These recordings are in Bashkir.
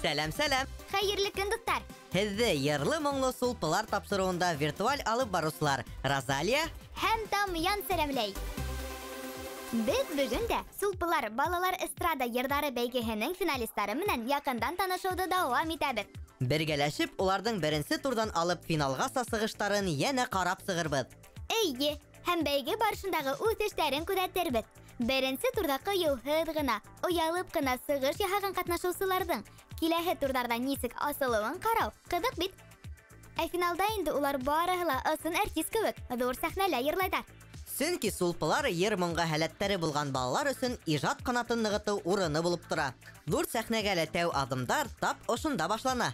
Сәләм, сәләм! Хәйерле көн, дуҫтар! Һеҙҙе йырлы моңло сулпылар тапшырыуында виртуаль алып барыусылар Розалия һәм Тамъян сәләмләй. Беҙ бөгөн дә Сулпылар балалар эстрада йырҙары бәйгеһенең финалистары менән яҡындан танышыуҙы дауам итәбеҙ. Бергәләшеп уларҙың беренсе турҙан алып финалғаса сығыштарын йәнә ҡарап сығырбыҙ. Эйе, һәм бәйге барышындағы үҫештәрен күҙәтербеҙ. Беренсе турҙа ҡыйыуһыҙ ғына, оялып ҡына сығыш яһаған ҡатнашыусыларҙың киләһе турҙарҙа нисек асылыуын ҡарау ҡыҙыҡ бит. Ә финалда инде улар барыһы ла ысын артист кеүек ҙур сәхнәлә йырлайҙар. Сөнки сулпылар йыр моңға һәләттәре булған балалар өсөн ижад ҡанатын нығытыу урыны булып тора. Ҙур сәхнәгә лә тәү аҙымдар тап ошонда башлана.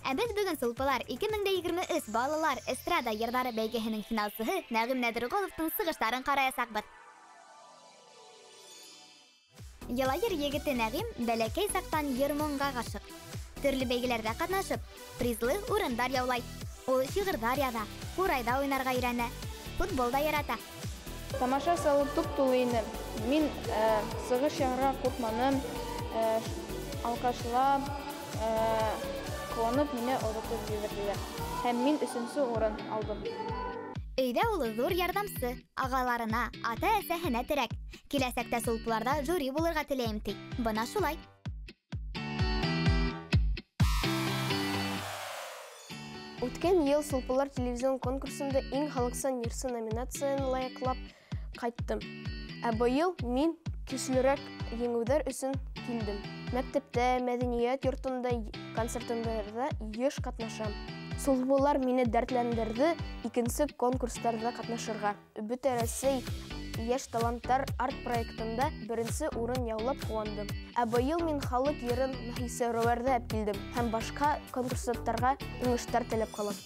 Ә беҙ бөгөн Сулпылар 2023 балалар эстрада йырҙары бәйгеһенең финалсыһы Нәғим Нәҙерғоловтың сығыштарын ҡараясаҡбыҙ. Йылайыр егете Нәғим бәләкәй саҡтан йыр-моңға ғашиҡ. Төрлө бәйгеләрҙә ҡатнашып, призлы урындар яулай. Ул шиғырҙар яҙа, ҡурайҙа уйнарға өйрәнә, футбол да ярата. Тамаша залы туп-тулы ине. Мин сығыш яһарға ҡурҡманым, алҡышлап, ҡыуанып мине оҙатып ебәрҙеләр. Һәм мин өсөнсө урын алдым. Өйҙә ул ҙур ярҙамсы, ағаларына, ата-әсәһенә терәк. Киләсәктә сулпыларҙа жюри булырға теләйем ти. Бына шулай. Үткән йыл Сулпылар телевизион конкурсында иң халыҡсан йырсы номинацияһын лайыҡлап ҡайттым. Ә быйыл мин көслөрәк еңеүҙәр өсөн килдем. Мәктәптә, мәҙәниәт йортонда, концерттарҙа йыш ҡатнашам. Сулпылар мине дәртләндерҙе икенсе конкурстарҙа ҡатнашырға. Бөтә Рәсәй йәш таланттар арт-проектында беренсе урын яулап ҡыуандым. Ә быйыл мин халыҡ йырын Маһисәүрәүәрҙе әп килдем һәм башҡа конкурсанттарға уңыштар теләп ҡалам.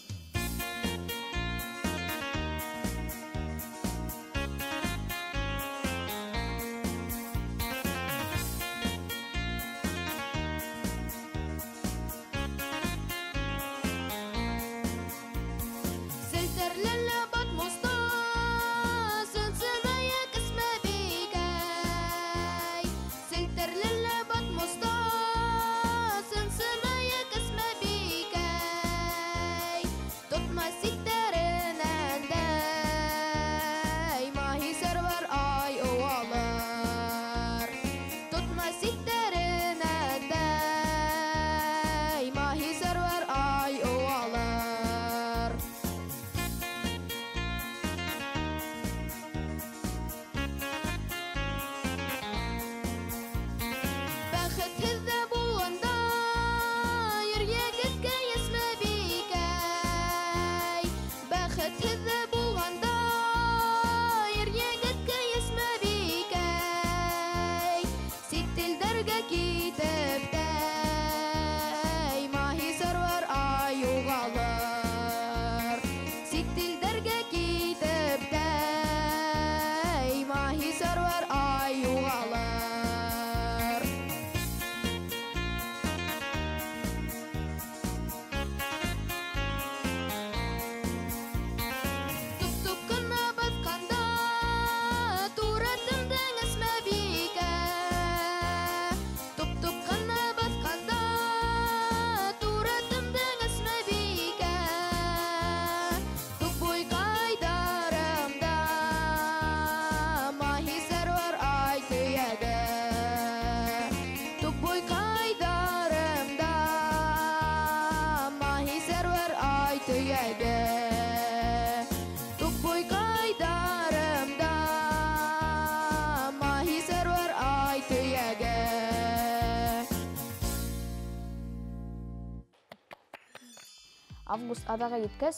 Август аҙағы еткәс,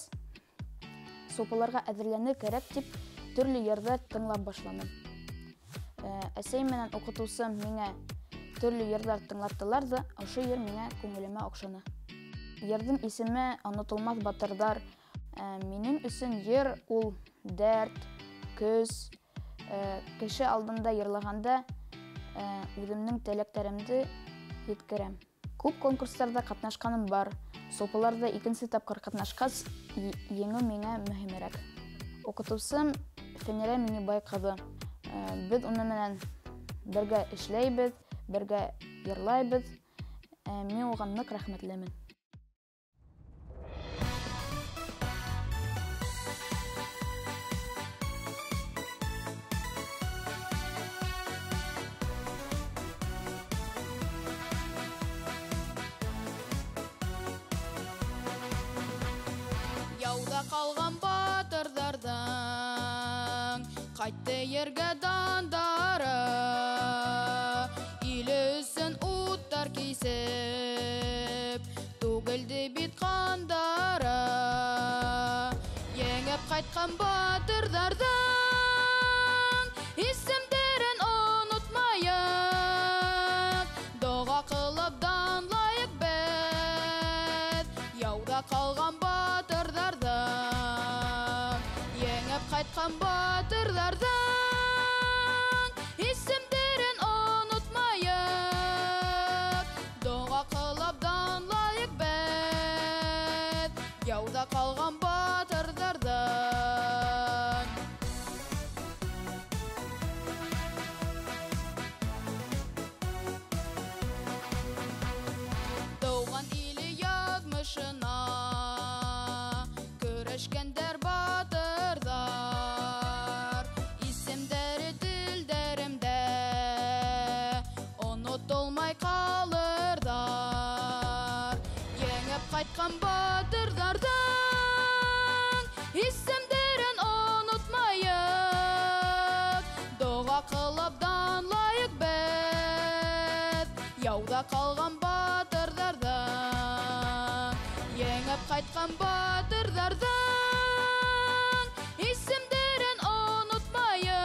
сулпыларға әҙерләнер кәрәк тип төрлө йырҙар тыңлап башланым. Әсәй менән уҡытыусым миңә төрлө йырҙар тыңлаттылар ҙа, ошо йыр миңә күңелемә оҡшаны. Йырҙың исеме Онотолмаҫ батырҙар. Минең өсөн йыр ул дәрт, көс. Кеше алдында йырлағанда үҙемдең теләктәремде еткерәм. Күп конкурстарҙа ҡатнашҡаным бар. Сулпыларҙа икенсе тапҡыр ҡатнашҡас, еңеү миңә мөһимерәк. Уҡытыусым Фәнирә Минибай ҡыҙы. Беҙ уның менән бергә эшләйбеҙ, бергә йырлайбыҙ. Мин уға ныҡ рәхмәтлемен. Яуҙа ҡалған батырҙарҙың ҡайтты ергә дандары, иле өсөн уттар кисеп, түгелде бит ҡандары. Еңеп ҡайтҡан батырҙарҙың исемдәрен онотмайыҡ, доға ҡылып данлайыҡ беҙ яуҙа ҡалған батырҙарҙың. Еңеп ҡайтҡан батырҙарҙың исемдәрен онотмайыҡ, доға ҡылып данлайыҡ беҙ яуҙа ҡалған батырҙарҙың. Тыуған иле яҙмышына көрәшкәндәр батырҙар, исемдәре телдәремдә онотолмай ҡалырҙар. Еңеп ҡайтҡан батырҙарҙың исемдәрен онотмайыҡ, доға ҡылып данлайыҡ беҙ яуҙа ҡалған батырҙарҙың. Еңеп ҡайтҡан батырҙарҙың исемдәрен онотмайыҡ,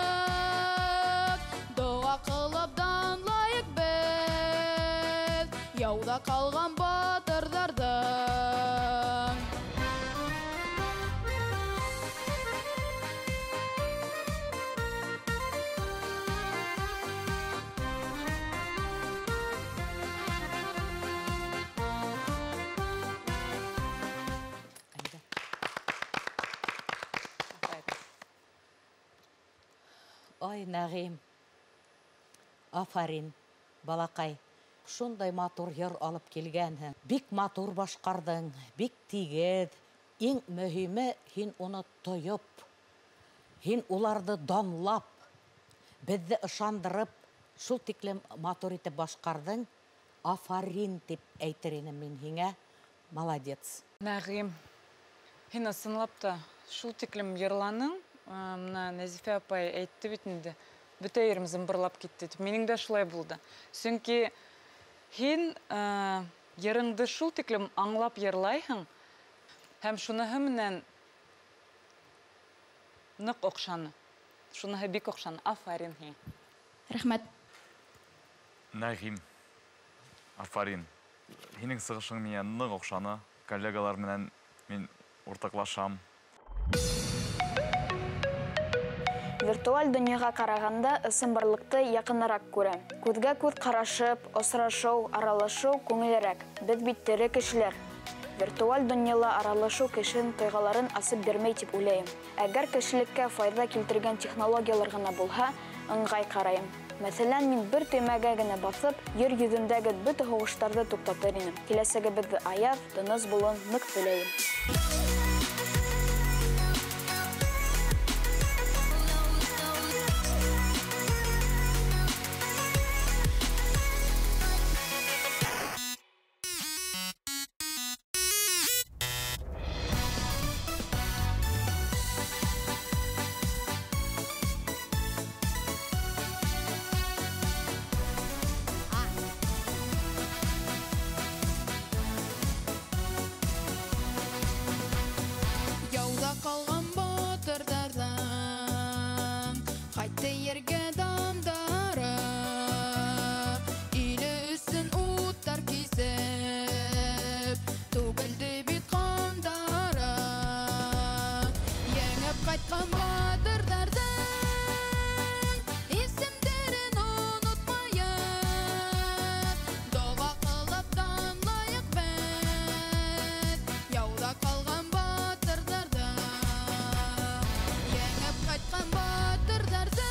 доға ҡылып данлайыҡ беҙ яуҙа ҡалған батырҙарҙың. Ай, Нәғим, афарин, балаҡай. Шундай матур йыр алып килгәнһең. Бик матур башҡарҙың, бик тигеҙ. Иң мөһиме, һин уны тойоп, һин уларҙы данлап, беҙҙе ышандырып, шул тиклем матур итеп башҡарҙың. Афарин тип әйтер инем мин һиңә. Молодец. Нәғим, һин ысынлап та шул тиклем йырланың. Мына Нәзифә апай әйтте бит инде, бөтә ерем зымбырлап китте тип. Минең дә шулай булды. Сөнки һин йырыңды шул тиклем аңлап йырлайһың, һәм шуныһы менән ныҡ оҡшаны. Шуныһы бик оҡшаны. Афарин һиңә. Рәхмәт. Нәғим, афарин. Һинең сығышың миңә ныҡ оҡшаны. Коллегалар менән мин уртаҡлашам. Виртуаль донъяға ҡарағанда ысынбарлыҡты яҡыныраҡ күрәм. Күҙгә күҙ ҡарашып, осрашыу, аралашыу күңелерәк. Беҙ бит тере кешеләр. Виртуаль донъяла аралашыу кешенең тойғоларын асып бирмәй тип уйлайым. Әгәр кешелеккә файҙа килтергән технологиялар ғына булһа, ыңғай ҡарайым. Мәҫәлән, мин бер төймәгә генә баҫып, ер йөҙөндәге бөтә һуғыштарҙы туҡтатыр инем. Киләсәгебеҙҙе аяҙ, тыныс булыуын ныҡ теләйем. Ҡалған батырҙарҙың ҡайтты ергә дандары, иле өсөн уттар кисеп, түгелде бит ҡандары. Еңеп ҡайтҡан батырҙарҙың исемдәрен онотмайыҡ, доға ҡылып данлайыҡ беҙ яуҙа ҡалған батырҙарҙың. Еңеп ҡайтҡан батырҙарҙың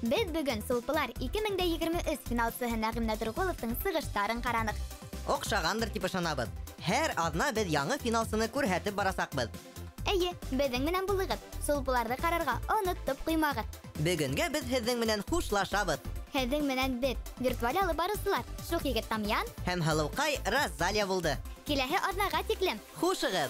Беҙ бөгөн Сулпылар 2023 финалсыһы Нәғим Нәҙерғоловтың сығыштарын ҡараныҡ. Оҡшағандыр тип ышанабыҙ. Һәр аҙна беҙ яңы финалсыны күрһәтеп барасаҡбыҙ. Эйе, беҙҙең менән булығыҙ. Сулпыларҙы ҡарарға онотоп ҡуймағыҙ. Бөгөнгә беҙ һеҙҙең менән хушлашабыҙ. Һеҙҙең менән беҙ, виртуаль алып барыусылар, шух егет Тамьян һәм һылыуҡай Розалия булды. Киләһе аҙнаға тиклем. Хушығыҙ!